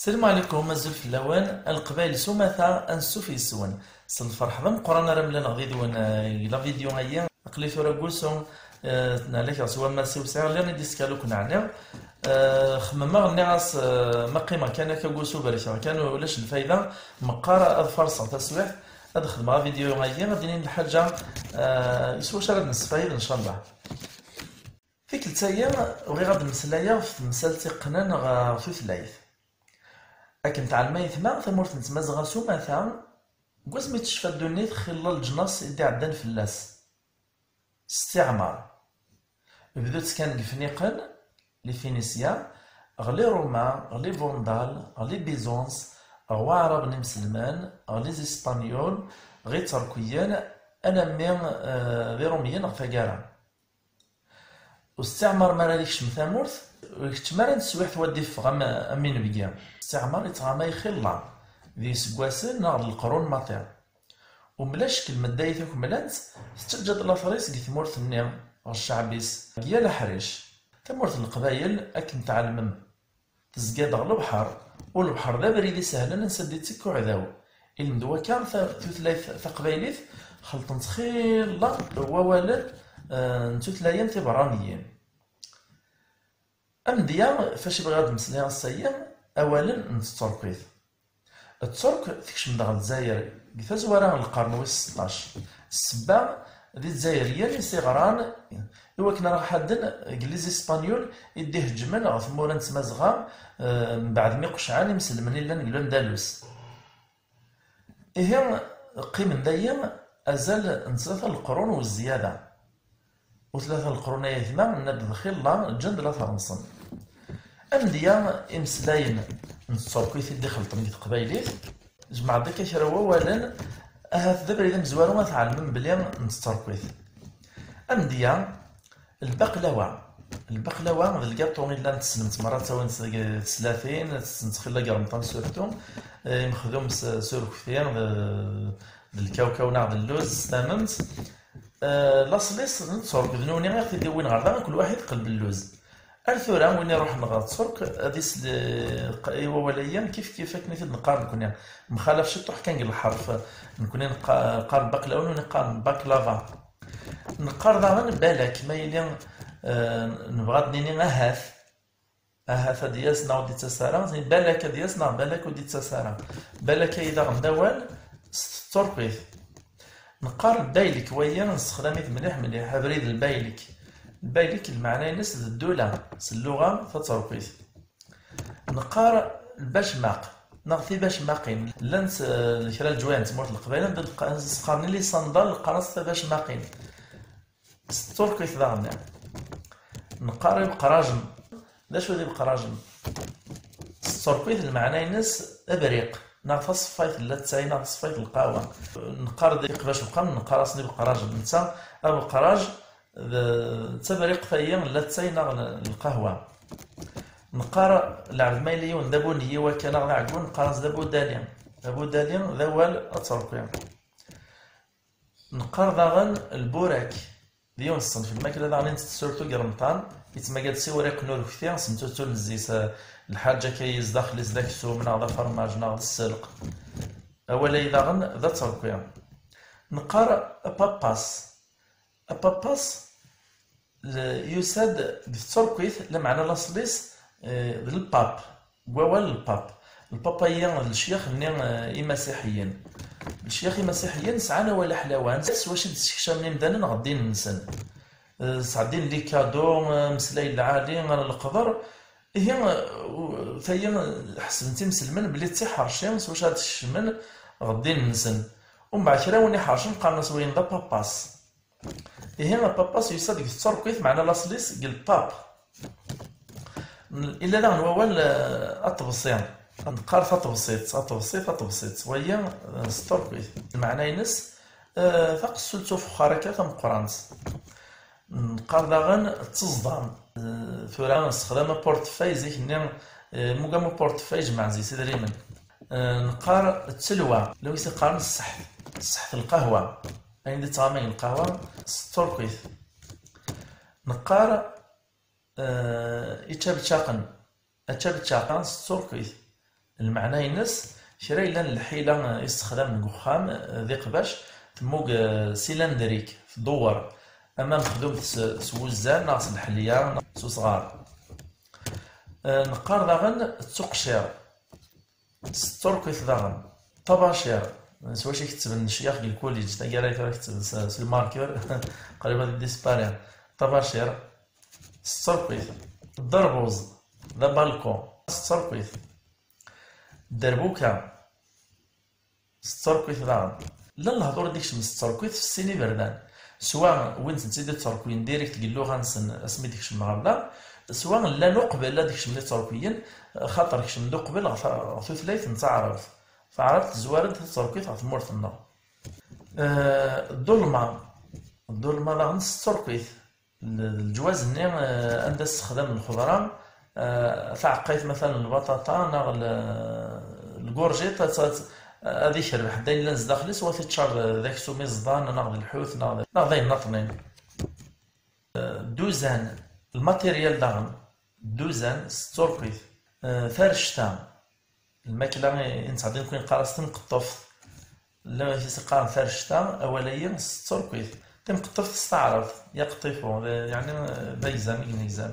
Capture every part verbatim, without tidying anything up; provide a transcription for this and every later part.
Salam ɛlikum, azul fell-awen, a Leqbayel s umata, ansuf yes-wen. S lferḥ d ameqqran ara mlaleɣ did-wen, eh, deg la vidéo-ayi. Aql-i tura deg wusu, eh, nehlek s wammas-iw, sɛiɣ liɣ i d-iskal ur ken-ɛniɣ. Eh, xemmemeɣ, nniɣ-as, eh, ma qqimeɣ kan akka deg wusu, berkeɣ kan, ulac lfayda, meqqar ad farṣeɣ taswiɛt, ad xedmeɣ avidyu-ayi, ad d-inin lḥaǧa, eh, s wacu ara d-nesfayed, ncallah. Tikkelt-ayi, bɣiɣ ad d-mmeslayeɣ ɣef temsalt iqqnen ɣer tutlayt. Akken tɛelmem ayetma, tamurt n Tmazɣa s umata, deg wasmi tecfa ddunit, xilla leǧnas i d-iɛeddan fell-as. Stiɛmar. Bdu-tt kan deg Ifniqen, les Phéniciens, ɣer les Romains, ɣer les Vandales, ɣer les Byzantins, ɣer Waɛraben imselmen, ɣer les Espagnols, ɣer Iṭerkiyen, alammi, eh, d Irumiyen ɣer taggara. Ustiɛmar mi ara yekcem tamurt, ur ikeččem ara n teswiɛt wadda iffeɣ am, am inebgi. Ustiɛmar yettɣama ixilla, d yiseggasen neɣ d leqrun maṭi. Umla cckel medda i takemlant, tettaǧǧa-d later-is deg tmurt-nni, ɣer cceɛb-is, deg yal aḥric. Tamurt n Leqbayel, akken tɛelmem, tezga-d ɣer lebḥer, u lebḥer d abrid isehlen ansa d-ittekk uɛdaw. Ilmend wakka, ta-, tutlayt taqbaylit xelṭen-tt xilla wawalen, eh, n tutlayin tiberraniyin. Amedya, fac i bɣiɣ ad d-meslayeɣ ass-agi, awalen n tturkit. Tturk tekcem-d ɣer Lezzayer deg tazwara n lqern wis seṭṭac. Ssebba, d Izzayriyen i s-iɣran i wakken ara ɣ-ḥadden deg les Espagnols i d-iheǧmen ɣer tmura n Tmazɣa, eh, mbeɛd mi qecɛen imselmen i llan deg Landalus. Ihi, qqimen dayi azal n tlata n leqrun u zzyada. U tlata n leqrun ay ayetma, nna-d d xilla, ǧǧan-d later-nsen. Amedya, imeslayen n tturkit i d-ixelṭen deg teqbaylit, jemɛeɣ-d akka kra n wawalen, ahat d abrid amezwaru ad tɛelmem belli n tturkit. Amedya, lbaqlawa. Lbaqlawa d lgaṭu i llan tessnem-t merra, ttawin-t deg teslatin, tessen-t xilla deg Remḍan surtout, eh, imexdum s, s urekti, d, d lkawkaw neɣ d lluz s tamemt. Eh, laṣel-is n tturk, d nuni i ɣ-t-id-iwwin ɣer da, kul waḥid qelb lluz. Ar tura, win iruḥen ɣer tturk, ad isel i wawal-ayi, kif kif akken i t-id-neqqar nekni. Mxalaf ciṭuḥ kan deg lḥerf, nekni neqqa-, neqqar baqlawa, nuni qqaren baklava. Neqqar daɣen balak, ma yili, eh, nebɣa ad d-nini ahat. Ahat ad d-yas neɣ ur d-ittas ara, balak ad d-yas neɣ balak ur d-ittas ara. Balak-ayi daɣen d awal s tturkit. Neqqar lbaylek, wagi nessexdam-it mliḥ mliḥ, abrid lbaylek. Lbaylek lmeɛna-ines d ddula s lluɣa taturkit. Neqqar lbacmaq neɣ tibacmaqin. Llant, eh, kra n leǧwayeh n tmurt n Leqbayel anda d-, s-, s-qqaren i les sandales, qqaren-as tabacmaqin. S tturkit daɣen. Neqqar ibeqrajen. D acu d ibeqrajen? S tturkit lmeɛna-ines abriq, neɣ taṣeffayt n latay, neɣ taṣeffayt n lqahwa. Neqqar-d iqbac uqam, neqqar-asen ibeqrajen. Netta abeqraj d, d tabriqt-ayi n latay neɣ n, n lqahwa. Neqqar lɛebd ma yella yiwen d abuneyyi wakka neɣ d aɛeggun, neqqar-as d abudali. Abudali d awal aturki. Neqqar daɣen lburak, d yiwen ṣṣenf n lmakla daɣen i ntett surtout deg Remḍan, yettmaga-d s iwriqen n urekti, s mtutul n zzit, eh, lḥaǧa akka i zdaxel-is d aksum, neɣ d afermaj, neɣ d sselq. Awal-ayi daɣen d aturki. Neqqar apapas. Apapas, l-, yusa-d deg tturkit, lameɛna laṣel-is, eh, d lpap, deg wawal lpap. Lpap-ayi d lecyax-nni, eh, imasiḥiyen. Lecyax imasiḥiyen sɛan awal aḥlawan s wacu i d-ssekcamen imdanen ɣer ddin-nsen. Eh, sɛeddin les cadeaux, eh, ameslay lɛali, eh, leqder. Ihi, eh, u-, tayi, eh, ḥesben-tt imselmen belli d tiḥerci s wacu ad d-skecmen ɣer ddin-nsen. Umbeɛd kra win iḥercen qqaren-as wayen d apapas. Ihi, apapas yusa-d deg tturkit, meɛna laṣel-is deg lpap. Illa daɣen wawal, eh, aṭebsi. Neqqar taṭebsit, aṭebsit, aṭebsit. Wagi, eh, s tturkit. Lmeɛna-ines, eh, taqessult ufexxar akka tameqqrant. Neqqar daɣen d teẓda. Eh, tura nessexdam aportefeuille zik-nni, eh, mugam aportefeuille jemɛen zik s idrimen. Eh, neqqar d telwa, la wis iqqaren sseḥt, sseḥt n lqahwa. Ayen d-ittɣaman lqahwa s tturkit. Neqqar, eh, ičabčaqen, ačabčaq s tturkit. Lmeɛna-ines, kra yellan lḥila i yessexdamen deg uxxam, eh, d iqbac, temmug, eh, silindrik, tdewwer, ama mexdumet s, s wuzzal neɣ s leḥliya neɣ s usɣar. Eh, neqqar daɣen d tuqcir. S tturkit daɣen. Ṭabacir, s wacu i kettben lecyax deg lkuliǧ, taggara tura kettben s, s lmarkur, qrib ad dispari. Ṭabacir, s tturkit. Dderbuẓ, d abalku, s tturkit. Dderbuka, s tturkit daɣen. Llan lehdur i d-ikecmen s tturkit f sin iberdan. Swa wwin-tent-id i tturkiyin direct deg lluɣa-nsen asmi d-kecmen ɣer da, swa llan uqbel ad kecmen i tturkiyin, xaṭer kecmen-d uqbel ɣef, ɣef tutlayt n taɛrabt. Taɛrabt tezwar-d taturkit ɣef tmurt-nneɣ. Eh, ddulma. Ddulma daɣen s tturkit. L-, leǧwaz-nni, eh, anda ssexdamen lxeḍra, eh, taɛeqqayt, matalan, lbaṭaṭa neɣ l-, lgurjiṭ, ad, ad, ad ikerbeḥ d ayen yellan zdaxel-is, u ad t-iččar d, d aksum iẓḍan neɣ d lḥut neɣ d, neɣ d ayen nniḍen. Eh, dduzan, lmateryal daɣen, dduzan s tturkit. Eh, tarect-a, lmakla i, i nettɛeddi nekni neqqar-as timqeṭṭeft. Llan wid i s-iqqaren tarect-a, awal-agi s tturkit. Timqeṭṭeft s taɛrabt, yaqṭifu, d, yeɛni, d agzam i yenegzam.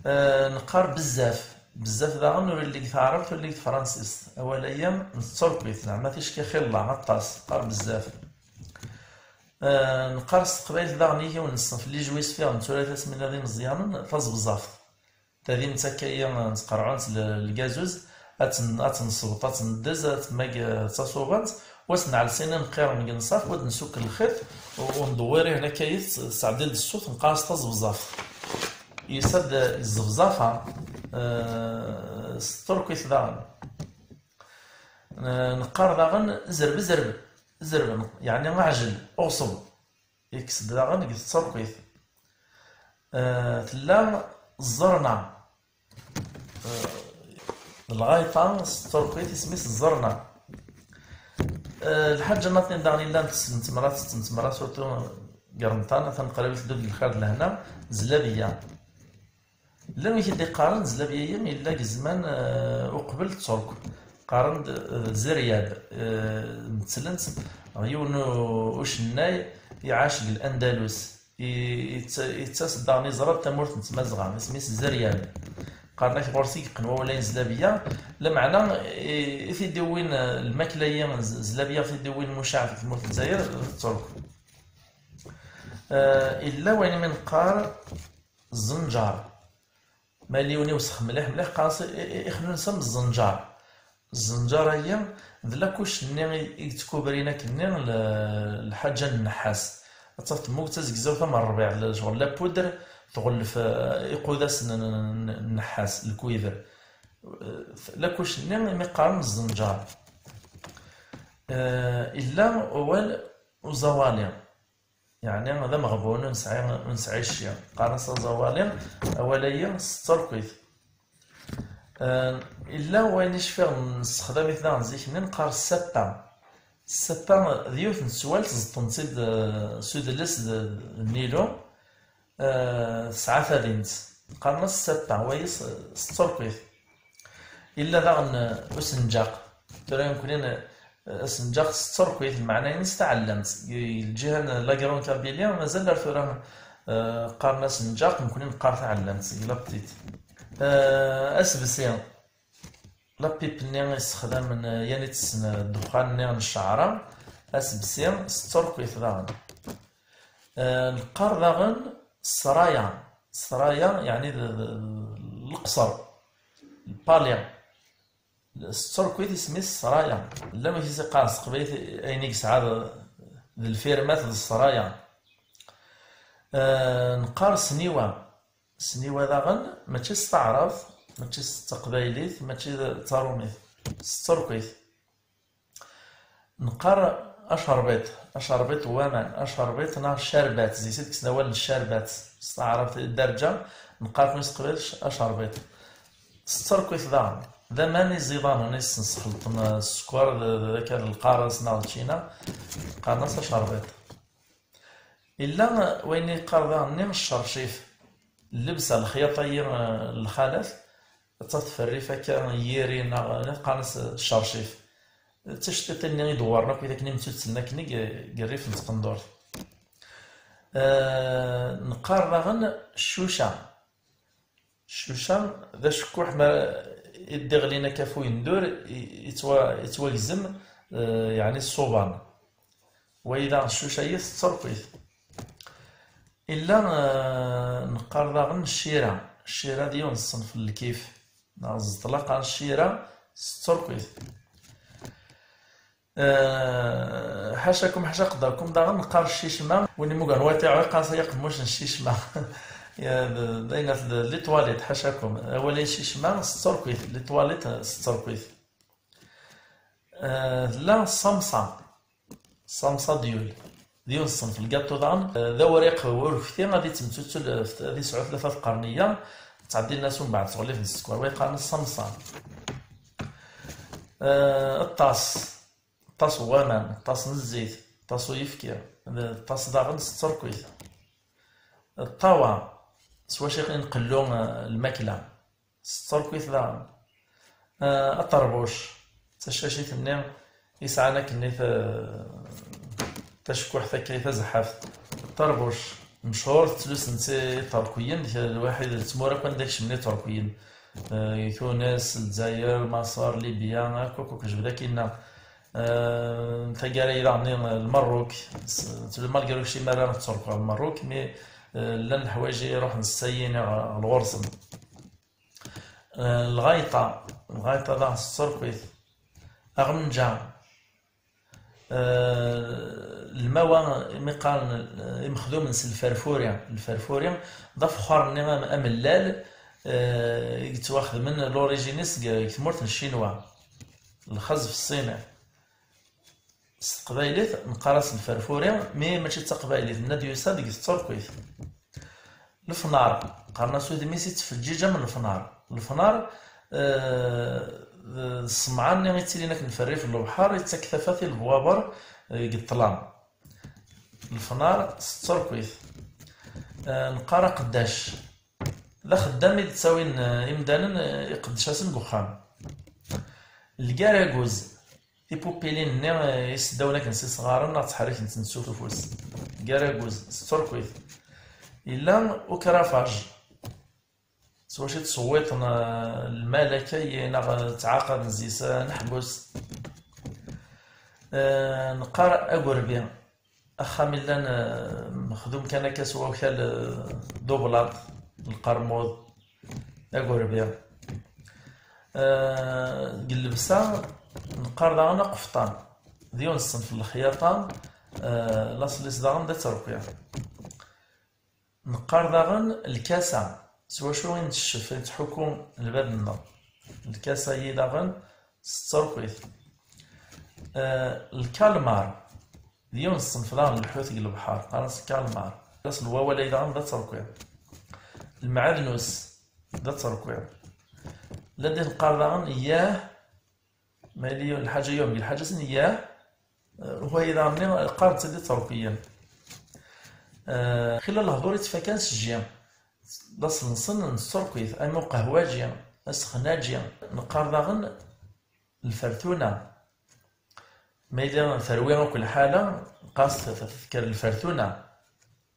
Eh, neqqar bezzaf. Bezzaf daɣen ur illi deg taɛrabt, ur illi deg tefransist. Awal-agi n tturkit, zeɛma ticki xilla, aṭas, neqqar bezzaf. Eh, neqqar s teqbaylit daɣen i yiwen n ṣṣenf n les jouets sfiɣen tura tasmina d imeẓyanen, taẓebẓaft. Tadimt akka-yi n tqerɛunt l-, lgazuz, ad ten-, ad tt-nesbeṭ, ad tt-neddez, ad temmag d tasuḍant, u ad s-nɛell sin ineqqiren deg nnṣaf, u ad nsukk lxiṭ, u, u ndewwir ihen akka-yi, tess-, tesɛeddi-d ṣṣut, neqqar-as taẓebẓaft. Yusa-d, eh, zebẓafa, eh, s tturkit daɣen. Eh, neqqar daɣen zreb, zreb, zreb, yeɛni aɛjel, ɣṣeb. Yekkes-d daɣen deg tturkit. Eh, tella ẓẓerna. Eh, lɣayṭa s tturkit isem-is ẓẓerna. Eh, lḥaǧa nniḍen daɣen yellan tessen temra, tetten temra, surtout deg Remḍan, atan qrib i teddu deg lxir d lehna, zlabiya. Llan wid i d-iqqaren zlabiya-yi yella deg zzman, eh, uqbel Tturk. Qqaren-d, eh, zeryab, eh, mettlen-tt ɣer yiwen u-, ucennay iɛac deg Landalus. I-, yetta-, yettas-d daɣen iẓra d tamurt n Tmazɣa, isem-is zeryab. Qqaren-ak ɣur-s i yeqqen wawal-ayi n zlabiya, lameɛna i, i t-id-iwwin, eh, lmakla-yi n z-, zlabiya i t-id-iwwin mucaɛ deg tmurt n Lezzayer, d Tturk. Eh, illa wayen i mi neqqar ẓẓenǧar. Ma yella yiwen iwsex mliḥ, mliḥ, qqar-as i, i, ixnunes am ẓẓenǧar. Ẓẓenǧar-agi d lakuc-nni i, i yettkubrun akkenni l-, lḥaǧa n nnḥas. Ad tafeḍ temmug d tazegzawt am rrbiɛ, l-, ccɣel la poudre, tɣellef, eh, iqudas n, n, n, n nnḥas, le cuivre. Eh, lakuc-nni imi qqaren ẓẓenǧar. Eh, illa wawal uẓawali. Yeɛni d ameɣbun, ur nesɛi, ur nesɛi cci. Qqaren-as aẓawali, awal-ayi s tturkit. Eh, illa wayen i cfiɣ nessexdam-it daɣen zik-nni, neqqar ssappa. Ssappa d yiwet n tswalt, zeṭṭen-tt-id, eh, s udles d, d Nilu. Eh, tesɛa tadimt. Qqaren-as ssappa, wayi s, s tturkit. Illa daɣen, eh, usenǧaq. Tura nekkni, eh, asenǧaq s tturkit, lmeɛna-ines taɛellamt. Deg lǧiha n la Grande Kabylie, mazal ar tura, eh, qqaren asenǧaq, nekkni neqqar taɛellamt, deg la petite. Eh, asebsi. La pipe-nni i ssexdamen, eh, yan i tessen, eh, ddexxan-nni n cceɛra. Asebsi s tturkit daɣen. Eh, neqqar daɣen ssraya. Ssraya, yeɛni d, d, d leqṣer, le palais. S tturkit isem-is ssraya. Llan wid i s-iqqaren s teqbaylit ayen i yesɛa d, d lfirmat d ssraya. Eh, neqqar sniwa. Sniwa daɣen, mačči s taɛrabt, mačči s taqbaylit, mačči d tarumit. S tturkit. Neqqar acerbiṭ, acerbiṭ n waman, acerbiṭ neɣ ccarbat, zik i d-kksen awal n ccarbat, s taɛrabt dderǧa, neqqar-ten s teqbaylit acerbiṭ. S tturkit daɣen, d aman iẓidanen i sen-sxelṭen sskeṛ d, d, d akka d lqares neɣ d ččina, qqaren-as acerbiṭ. Illa wayen i yeqqar daɣen-nni ccercif, llebsa, lexyaṭa-yi, eh, n lxalat, d taferrif akka n yiri neɣ qqaren-as ccercif. D taceṭṭiṭ-nni i dewwren akk wid akken imtuttlen akken i deg rrif n tqendurt. Eh, neqqar daɣen ccuca. Ccuca d acekkuḥ ma i d-iɣlin akka ɣef uyendur, i-, yettwa-, yettwagzem, eh, yeɛni ṣṣuban. Wayi daɣen ccuca-yi tettṛukit. Illa, eh, neqqar daɣen ccira. Ccira d yiwen n ṣṣenf n lkif. Neɣ ẓeṭla qqaren ccira s tturkit. Eh, ḥacakum, ḥaca qederkum, daɣen neqqar ccicma. Win imugren wayeḍ iqqar-as ay aqemmuc n ccicma. Ya, d, d ayen at, d les toilettes, ḥacakum. Awal-a ccicma s tturkit, les toilettes s tturkit. Eh, tella ṣṣamṣa. Ṣṣamṣa d yul. D yiwen ṣṣenf n lgaṭu daɣen. Eh, d awriq urkti, ad ittemtuttu l-, ad isɛu tlata tqerniya. Ttɛeddin-as umbeɛd s uɣlif n sskeṛ, wa yeqqaren ṣṣamṣa. Eh, ṭṭas. Ṭṭas n waman, ṭṭas n zzit, ṭṭas uyefki, ṭṭas daɣen s tturkit. Ṭṭawa, s wacu i nqellu, eh, lmakla, s tturkit daɣen. Eh, aṭerbuc, d tacacit-nni yesɛan akken i ta-, tacekkuḥt akka i tazeḥḥaft. Aṭerbuc, mechuṛ, tettlusen-tt Iṭerkiyen, d lwaḥid n tmura akk anda kecmen Iṭerkiyen. Eh, Tunes, Lezzayer, Maṣer, Libya, akk, akk, akk, jbed akkinna. Eh, taggara-yi daɣen, eh, Lmerruk, s-, s-, malgré ur kcim ara Tterk ɣer Lmerruk, mi, eh, llan leḥwayeǧ i iruḥen s sayini ɣer, ɣer ɣur-sen. Eh, lɣayṭa, lɣayṭa daɣen s tturkit. Aɣenǧa, eh, lmawa, imi qqaren, eh, imexdumen s lferfuri. Lferfuri d afexxar-nni am-, amellal, eh, i yettwaxedmen l'origine-is deg, deg tmurt n Ccinwa. Lxezf ṣṣini. S teqbaylit neqqar-as lferfuri, mi mačči d taqbaylit, nna-d yusa deg tturkit. Lefnar, qqaren-as udem-is yettfeǧǧiǧ am lefnar. Lefnar, eh, d ṣṣemɛa-nni yettilin akken f rrif n lebḥer, yettak tafat i lebwaber, eh, deg ṭṭlam. Lefnar s tturkit. Eh, neqqar aqeddac. D axeddam i d-ttawin, eh, imdanen, eh, iqeddec-asen deg uxxam. Lgaraguz, tipupilin-nni, eh, iseddawen akken s isɣaren neɣ ttḥerriken-ten s ufus. Lgaraguz s tturkit. Yella ukrafaj, s wacu i ttṣewwiṭen, eh, lmal akka, neɣ ttɛaqaben zzi-s, eh, neḥbus. Eh, neqqar agurbi. Axxam illan, eh, mexdum kan akka s wakal, eh, d ublaṭ, lqermuḍ, d agurbi. Eh, deg llebsa, neqqar daɣen aqefṭan. D yiwen ṣṣenf n lexyaṭa, eh, laṣel-is daɣen d aterki. Neqqar daɣen lkasa, s wacu i nteccef, i nettḥukku lbad-nneɣ. Lkasa-yi daɣen s tterkit. Eh, lkalmar, d yiwen ṣṣenf daɣen n lḥut deg lebḥer, qqaren-as lkalmar. Ass n wawal-ayi daɣen d aterki. Lmeɛdnus, d aterki. La d-neqqar daɣen yah, ma yella lḥaǧa yuɣ deg lḥaǧa-s n yah, eh, wayi daɣen qqaren-tt-id iṭerkiyen. Eh, xilla lehdur yettfakan s ji. D aṣenṣen n tturkit, am uqehwaǧi, asexnaǧi. Neqqar daɣen lfertuna. Ma yella terwi akk lḥala, qqaren-as t-, t-, tekker lfertuna.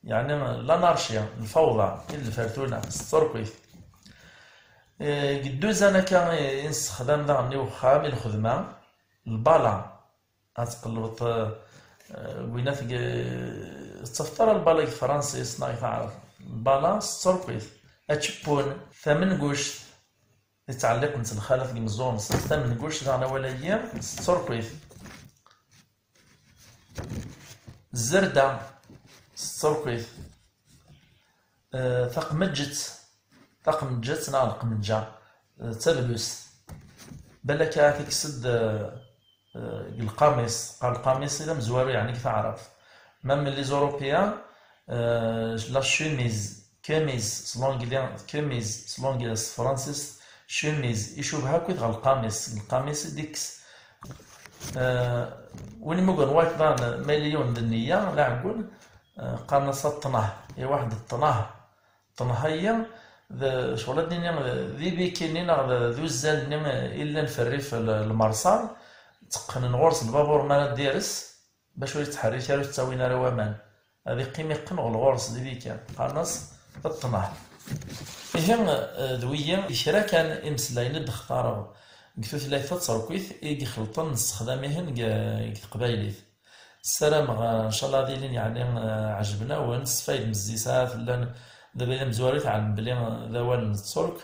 Yeɛni l'anarchie, lfawḍa, i d lfertuna, s tturkit. Eh, deg dduzan akka i, i nessexdam daɣen i uxxam, i lxedma, lbala. Ad tqellbeḍ, eh, eh, winat deg, ur tettafeḍ ara lbala deg tefransist neɣ deg taɛrabt. Lbala s tturkit. Ačeppun, tamenguct, i ttɛelliqent lxalat deg imeẓẓuɣen-nsent, tamenguct daɣen awal-agi s tturkit. Zzerda s tturkit. Eh, taqmeǧǧet, taqmeǧǧet neɣ lqemǧa, eh, d tadlust. Balak ad tekkes-d, eh, eh, deg lqamis, qqar lqamis i d amezwaru, yeɛni deg taɛrabt. Même les Européens, eh, la chemise, chemise s l'anglais, chemise s l'anglais, s tefransist, chemise, icubha akkit ɣer lqamis, lqamis i d-ikkes. Eh, win imugren wayeḍ daɣen, ma yella yiwen d nniya, d aɛeggun, eh, qqaren-as aṭṭnah, i waḥed ṭṭnah. Ṭṭnah-ayi, D ccɣel ad nini d ibiki-nni neɣ d uzzal-nni i llan f rrif lmerṣa, tteqqnen ɣur-s lbabur mi ara d-ires, bac ur yettḥerrik ara, ur ttawin ara waman. Ad iqqim iqqen ɣel ɣur-s d ibiki. Qqaren-as ṭṭneḥ. Ihi, d wiyi i kra kan imeslayen i d-xtareɣ deg tutlayt taterkit i ixelṭen nessexdam ihi deg teqbaylit. Ssarameɣ ncallah ad ilin yeɛni ɛejben-awen, tesfaydem zzi-s, ahat llan d abrid amezwaru i tɛelmem belli d awal n tterk.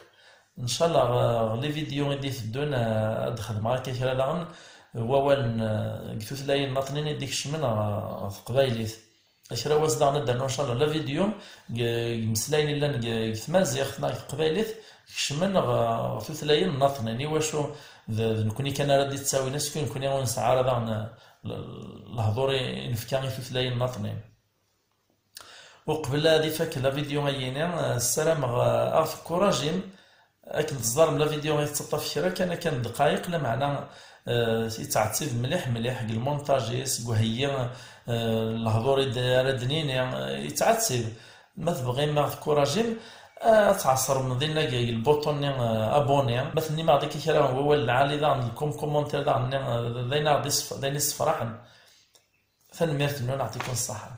Ncallah ɣer les vidéos i d-iteddun ad d-xedmeɣ akka kra daɣen wawalen deg tutlayin nnaṭnin i d-ikecmen ɣer teqbaylit. Kra wass daɣen ad d-rnu ncallah la vidéo deg imeslayen illan deg tmaziɣt neɣ deg teqbaylit kecmen ɣer tutlayin nnaṭnin. Iwacu d nekni kan ara d-ittawin, asku nekni ur nesɛi ara daɣen lehdur i nefka i tutlayin nnaṭnin. Uqbel ad ifak la vidéo ayini, ssarameɣ ad ɣ-tekkurajim akken teẓẓarem la vidéo i tettaṭṭaf kra kan akka n ddqayeq, lameɛna yettɛettib mliḥ mliḥ deg lmontaj-is, deg uheyyi lehdur ara d-nini, yettɛettib. Ma tebɣim ad ɣ-tekkurajim, ad tɛeṣrem dinna deg lbuṭun-nni abonné, ma tennim-aɣ-d akka kra n wawal lɛali daɣen deg commentaire daɣen-nni, d ayen aɣ-d-, d ayen issefraḥen. Tanemmirt-nwen, yeɛṭikum ṣṣeḥḥa.